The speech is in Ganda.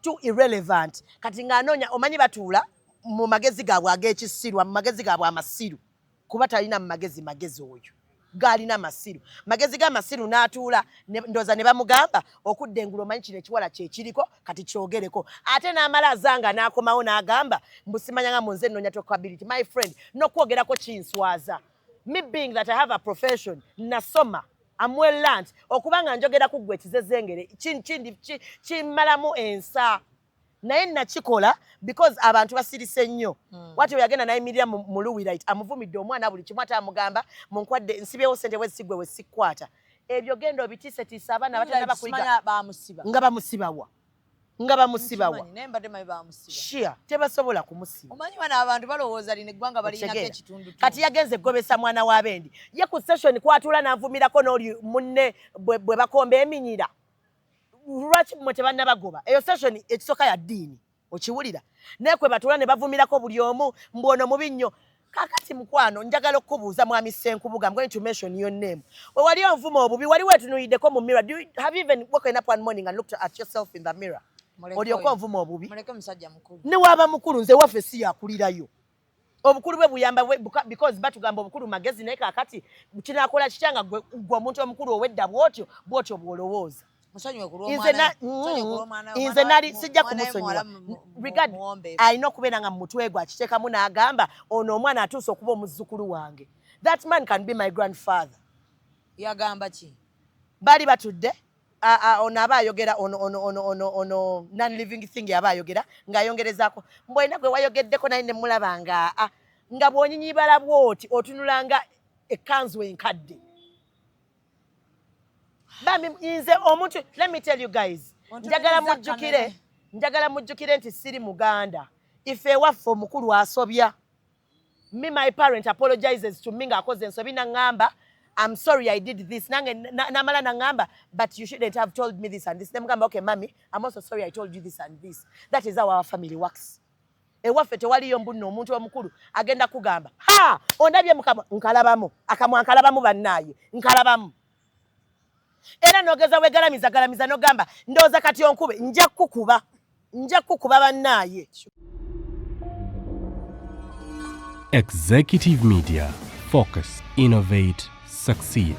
Too irrelevant. Kati ng'anoonya, omanyi batuula mu magezi gaabwe ag'ekisirwa, mu magezi gaabwe amasiru, kuba talina mu magezi, magezi oyo gaalina masiru, magezi g'amasiru. N'atuula ndowooza ne bamugamba okudda engulu, omanyi kino ekiwala kyekiriko, kati kyogereko. Ate n'amala azanga n'akomawo n'agamba mbu simanya nga munze nnoonya talkability. My friend, n'okwogerako kinswaza. Me being that I have a profession, nasoma, am well learned, okuba nga njogera ku ggwe ekizezengere kimmalamu ensa, naye nakikola because abantu basirise nnyo. Wati yagenda nayimirira mu Luwilight, amuvumidde omwana buli kimu, ate amugamba munkwadde nsibyewo sente bwe sigwe we sikkwata. Ebyo genda obitiisetiisa abaana batanaba kuyiga. Bamusiba. Nga bamusibawa? Nga bamusibawa? Nkimanyi, naye mbadde manyi bamusiba. Shia, tebasobola kumusiba. Omanyi bano abantu balowooza lino eggwanga balinako Okitegeera? ekitundu. Kati yagenze egobesa mwana w'abendi ye ku session kwatuula n'avumirako n'oli munne bwe bakomba eminyira. Lwaki mmwe tebannabagoba? Eyo session ekisooka ya ddiini, okiwulira, naye kwe batuula ne bavumirako buli omu mbu ono mubi nnyo. Kakati mukwano, njagala okukubuuza, mwami Ssenkubuga, I'm going to mention your name, we wali onvuma obubi, wali weetunuuliddeko mu mirror? Have you even woken up one morning and looked at yourself in the mirror olyoke onvuma obubi? Muleke, musajja mukulu. Ne waaba mukulu, nze waffe si yakulirayo. Obukulu bwe buyamba because batugamba obukulu magezi, naye kakati kinakola kitya nga gwe omuntu omukulu owedda bwotyo bwotyo bw'olowooza? Musonyiwe ku Nze lw'omwana. Nze nali sijja kumusonyiwa. Regard alina okubeera nga mu mutwe gwe akiteekamu n'agamba ono omwana atuuse okuba omuzzukulu wange. That man can be my grandfather. Yagamba ki? Baali batudde, ono aba ayogera, ono non living thing aba ayogera ng'ayongerezaako mbw olina gwe wayogeddeko, naye ne mulaba nga nga bw'onyinyibala bw'oti otunula nga ekkanzu enkadde. Bambi nze omuntu, let me tell you guys, njagala Ontunuliza mujjukire, kamere. njagala mujjukire nti siri muganda. Ife ewaffe omukulu asobya, me, my parent apologizes to me ng'akoze ensobi, naŋŋamba, "I'm sorry I did this." Nange namala naŋŋamba, "But you shouldn't have told me this and this." Nemugamba, "Okay mummy, I'm also sorry I told you this and this." That is how our family works. Ewaffe tewaliyo mbunno omuntu omukulu agenda kugamba, "Ha, ondabye mukamwa nkalabamu akamwa nkalabamu." Bannaaye, nkalabamu era nogeza wegalamiza galamiza nogamba, "Ndowooza kati onkube." Nja kukuba, nja kukuba, bannaaye. Executive Media. Focus, innovate, succeed.